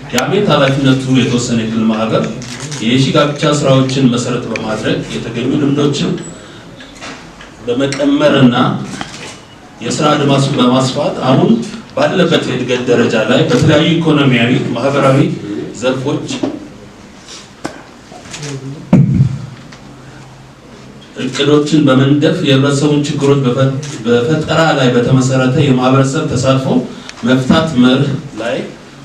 የአሜንት ኃላፊነቱ የተወሰነ የግል ማህበር የየሺ ጋብቻ ስራዎችን መሰረት በማድረግ የተገኙ ልምዶችን በመቀመርና የስራ አድማሱን በማስፋት አሁን ባለበት የእድገት ደረጃ ላይ በተለያዩ ኢኮኖሚያዊ፣ ማህበራዊ ዘርፎች እቅዶችን በመንደፍ የህብረተሰቡን ችግሮች በፈጠራ ላይ በተመሰረተ የማህበረሰብ ተሳትፎ መፍታት መርህ ላይ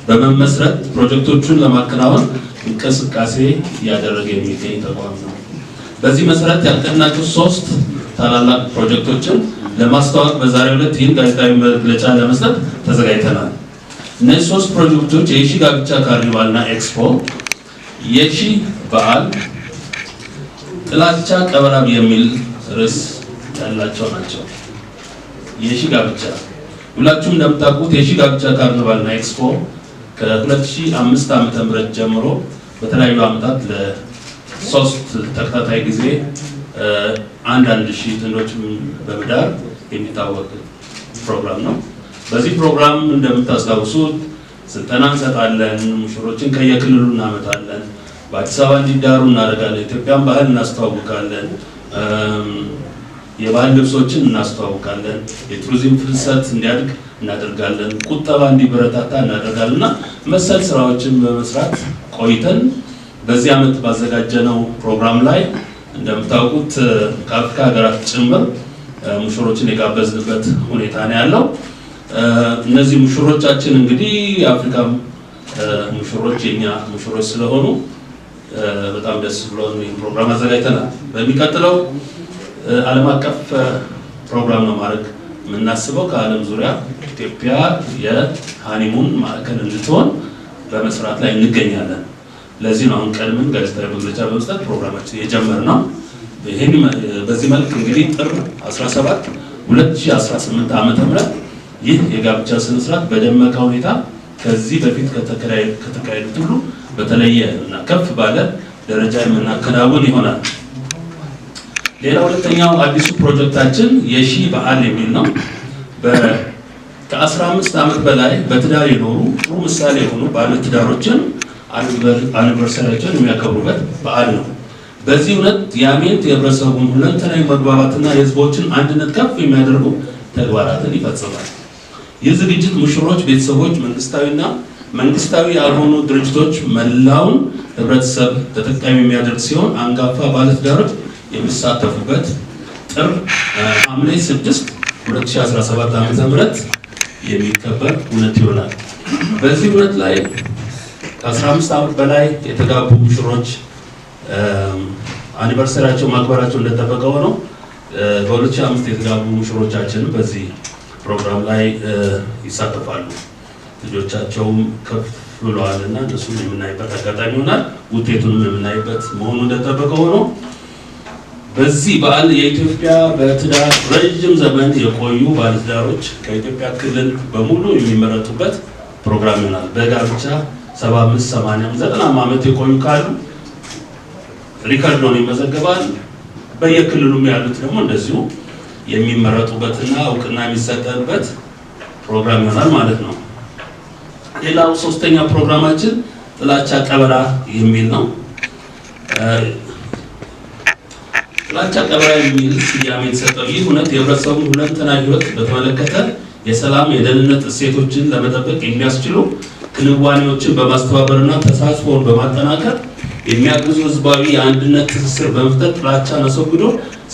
በመመስረት ፕሮጀክቶቹን ለማከናወን እንቅስቃሴ እያደረገ የሚገኝ ተቋም ነው። በዚህ መሰረት ያቀድናቸው ሶስት ታላላቅ ፕሮጀክቶችን ለማስተዋወቅ በዛሬው ዕለት ይህን ጋዜጣዊ መግለጫ ለመስጠት ተዘጋጅተናል። እነዚህ ሶስት ፕሮጀክቶች የየሺ ጋብቻ ካርኒቫልና ኤክስፖ፣ የሺ በዓል፣ ጥላቻ ቀበራ የሚል ርዕስ ያላቸው ናቸው። የሺ ጋብቻ ሁላችሁም እንደምታውቁት የሺ ጋብቻ ካርኒቫልና ኤክስፖ ከ2005 ዓ.ም ጀምሮ በተለያዩ ዓመታት ለሶስት ተከታታይ ጊዜ አንዳንድ ሺህ ጥንዶች በመዳር የሚታወቅ ፕሮግራም ነው። በዚህ ፕሮግራም እንደምታስታውሱት ስልጠና እንሰጣለን፣ ሙሽሮችን ከየክልሉ እናመጣለን፣ በአዲስ አበባ እንዲዳሩ እናደርጋለን፣ ኢትዮጵያን ባህል እናስተዋውቃለን፣ የባህል ልብሶችን እናስተዋውቃለን፣ የቱሪዝም ፍልሰት እንዲያድግ እናደርጋለን፣ ቁጠባ እንዲበረታታ እናደርጋለን እና መሰል ስራዎችን በመስራት ቆይተን በዚህ ዓመት ባዘጋጀነው ፕሮግራም ላይ እንደምታውቁት ከአፍሪካ ሀገራት ጭምር ሙሽሮችን የጋበዝንበት ሁኔታ ነው ያለው። እነዚህ ሙሽሮቻችን እንግዲህ የአፍሪካ ሙሽሮች የኛ ሙሽሮች ስለሆኑ በጣም ደስ ብሎን ይህን ፕሮግራም አዘጋጅተናል። በሚቀጥለው ዓለም አቀፍ ፕሮግራም ነው ማድረግ የምናስበው። ከዓለም ዙሪያ ኢትዮጵያ የ honeymoon ማዕከል እንድትሆን በመስራት ላይ እንገኛለን። ለዚህ ነው አሁን ቀድመን ጋዜጣዊ መግለጫ በመስጠት ፕሮግራማችን የጀመርነው። ይህን በዚህ መልክ እንግዲህ ጥር 17 2018 ዓመተ ምህረት ይህ የጋብቻ ስነ ስርዓት በደመቀ ሁኔታ ከዚህ በፊት ከተካሄዱት ሁሉ በተለየ እና ከፍ ባለ ደረጃ የምናከናውን ይሆናል። ሌላ ሁለተኛው አዲሱ ፕሮጀክታችን የሺ በዓል የሚል ነው። ከ15 ዓመት በላይ በትዳር የኖሩ ጥሩ ምሳሌ የሆኑ ባለትዳሮችን አኒቨርሰሪያቸውን የሚያከብሩበት በዓል ነው። በዚህ እውነት የአሜንት የህብረተሰቡን ሁለንተናዊ መግባባትና የህዝቦችን አንድነት ከፍ የሚያደርጉ ተግባራትን ይፈጽማል። ይህ ዝግጅት ሙሽሮች፣ ቤተሰቦች፣ መንግስታዊና መንግስታዊ ያልሆኑ ድርጅቶች መላውን ህብረተሰብ ተጠቃሚ የሚያደርግ ሲሆን አንጋፋ ባለትዳሮች የሚሳተፉበት ጥር ሐምሌ 6 2017 ዓ.ም የሚከበር እውነት ይሆናል። በዚህ እውነት ላይ ከ15 ዓመት በላይ የተጋቡ ሙሽሮች አኒቨርሰሪያቸው ማክበራቸው እንደጠበቀ ሆነው በ2005 የተጋቡ ሙሽሮቻችንም በዚህ ፕሮግራም ላይ ይሳተፋሉ። ልጆቻቸውም ከፍ ብለዋል እና እነሱም የምናይበት አጋጣሚ ይሆናል። ውጤቱንም የምናይበት መሆኑ እንደጠበቀ ሆኖ በዚህ በዓል የኢትዮጵያ በትዳር ረጅም ዘመን የቆዩ ባለትዳሮች ከኢትዮጵያ ክልል በሙሉ የሚመረጡበት ፕሮግራም ይሆናል። በጋብቻ 75፣ 80፣ 90 ዓመት የቆዩ ካሉ record ሆኖ ይመዘገባል። በየክልሉም ያሉት ደግሞ እንደዚሁ የሚመረጡበትና እውቅና የሚሰጠበት ፕሮግራም ይሆናል ማለት ነው። ሌላው ሶስተኛ ፕሮግራማችን ጥላቻ ቀበራ የሚል ነው። ጥላቻ ቀበራ የሚል ስያሜ የተሰጠው ይህ እውነት የህብረተሰቡን ሁለንተናዊ ሕይወት በተመለከተ የሰላም የደህንነት እሴቶችን ለመጠበቅ የሚያስችሉ ክንዋኔዎችን በማስተባበርና ተሳትፎን በማጠናከር የሚያግዙ ህዝባዊ የአንድነት ትስስር በመፍጠር ጥላቻን አስወግዶ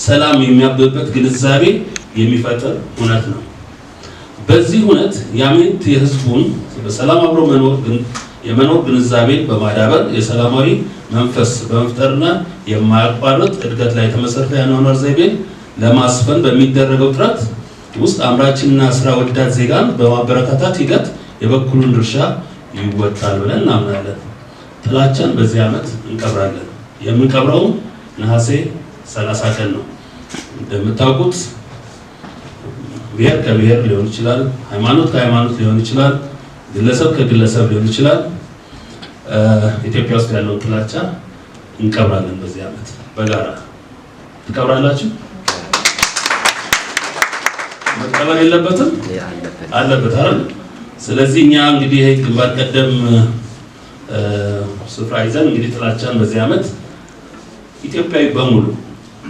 ሰላም የሚያብብበት ግንዛቤ የሚፈጥር እውነት ነው። በዚህ እውነት የአሜንት የህዝቡን በሰላም አብሮ የመኖር ግንዛቤን በማዳበር የሰላማዊ መንፈስ በመፍጠርና የማያቋርጥ እድገት ላይ የተመሰረተ የአኗኗር ዘይቤን ለማስፈን በሚደረገው ጥረት ውስጥ አምራችንና ስራ ወዳድ ዜጋን በማበረታታት ሂደት የበኩሉን ድርሻ ይወጣል ብለን እናምናለን። ጥላቻን በዚህ ዓመት እንቀብራለን። የምንቀብረውም ነሐሴ 30 ቀን ነው። እንደምታውቁት ብሔር ከብሔር ሊሆን ይችላል፣ ሃይማኖት ከሃይማኖት ሊሆን ይችላል፣ ግለሰብ ከግለሰብ ሊሆን ይችላል። ኢትዮጵያ ውስጥ ያለውን ጥላቻ እንቀብራለን በዚህ ዓመት በጋራ። ትቀብራላችሁ? መቀበር የለበትም አለበት አይደል? ስለዚህ እኛ እንግዲህ ይሄ ግንባር ቀደም ስፍራ ይዘን እንግዲህ ጥላቻን በዚህ ዓመት ኢትዮጵያዊ በሙሉ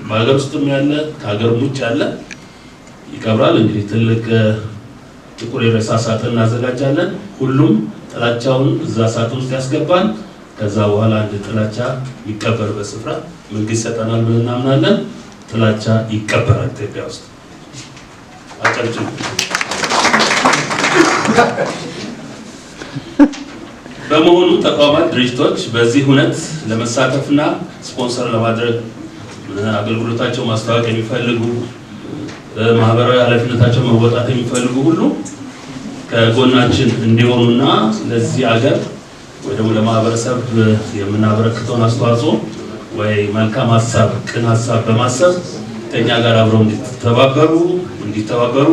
በሀገር ውስጥም ያለ ከሀገርም ውጭ ያለ ይቀብራል። እንግዲህ ትልቅ ጥቁር የሬሳ ሳጥን እናዘጋጃለን። ሁሉም ጥላቻውን እዛ ሳጥን ውስጥ ያስገባል። ከዛ በኋላ አንድ ጥላቻ የሚቀበርበት ስፍራ መንግስት ይሰጠናል ብለን እናምናለን። ጥላቻ ይቀበራል ኢትዮጵያ ውስጥ። አጨብጭቡ። በመሆኑ ተቋማት፣ ድርጅቶች በዚህ ሁነት ለመሳተፍና ስፖንሰር ለማድረግ አገልግሎታቸው ማስታወቅ የሚፈልጉ፣ ማህበራዊ ኃላፊነታቸው መወጣት የሚፈልጉ ሁሉ ከጎናችን እንዲሆኑና ለዚህ አገር ወይ ደግሞ ለማህበረሰብ የምናበረክተውን አስተዋጽኦ ወይ መልካም ሀሳብ፣ ቅን ሀሳብ በማሰብ ከኛ ጋር አብረው እንዲተባበሩ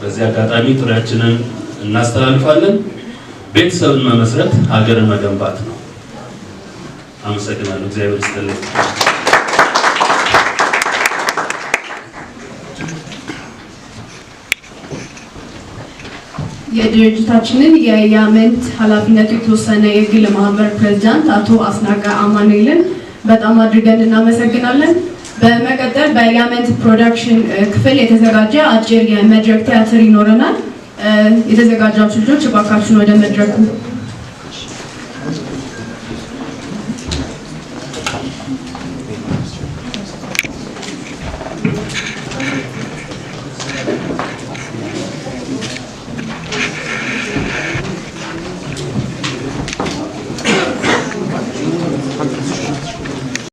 በዚህ አጋጣሚ ጥሪያችንን እናስተላልፋለን። ቤተሰብን መመስረት ሀገርን መገንባት ነው። አመሰግናለሁ። እግዚአብሔር ይስጥልኝ። የድርጅታችንን የያመንት ኃላፊነቱ የተወሰነ የግል ማህበር ፕሬዝዳንት አቶ አስናቀ አማኑኤልን በጣም አድርገን እናመሰግናለን። በመቀጠል በያመንት production ክፍል የተዘጋጀ አጭር የመድረክ ቲያትር ይኖረናል። የተዘጋጃችሁ ልጆች እባካችሁን ወደ መድረኩ።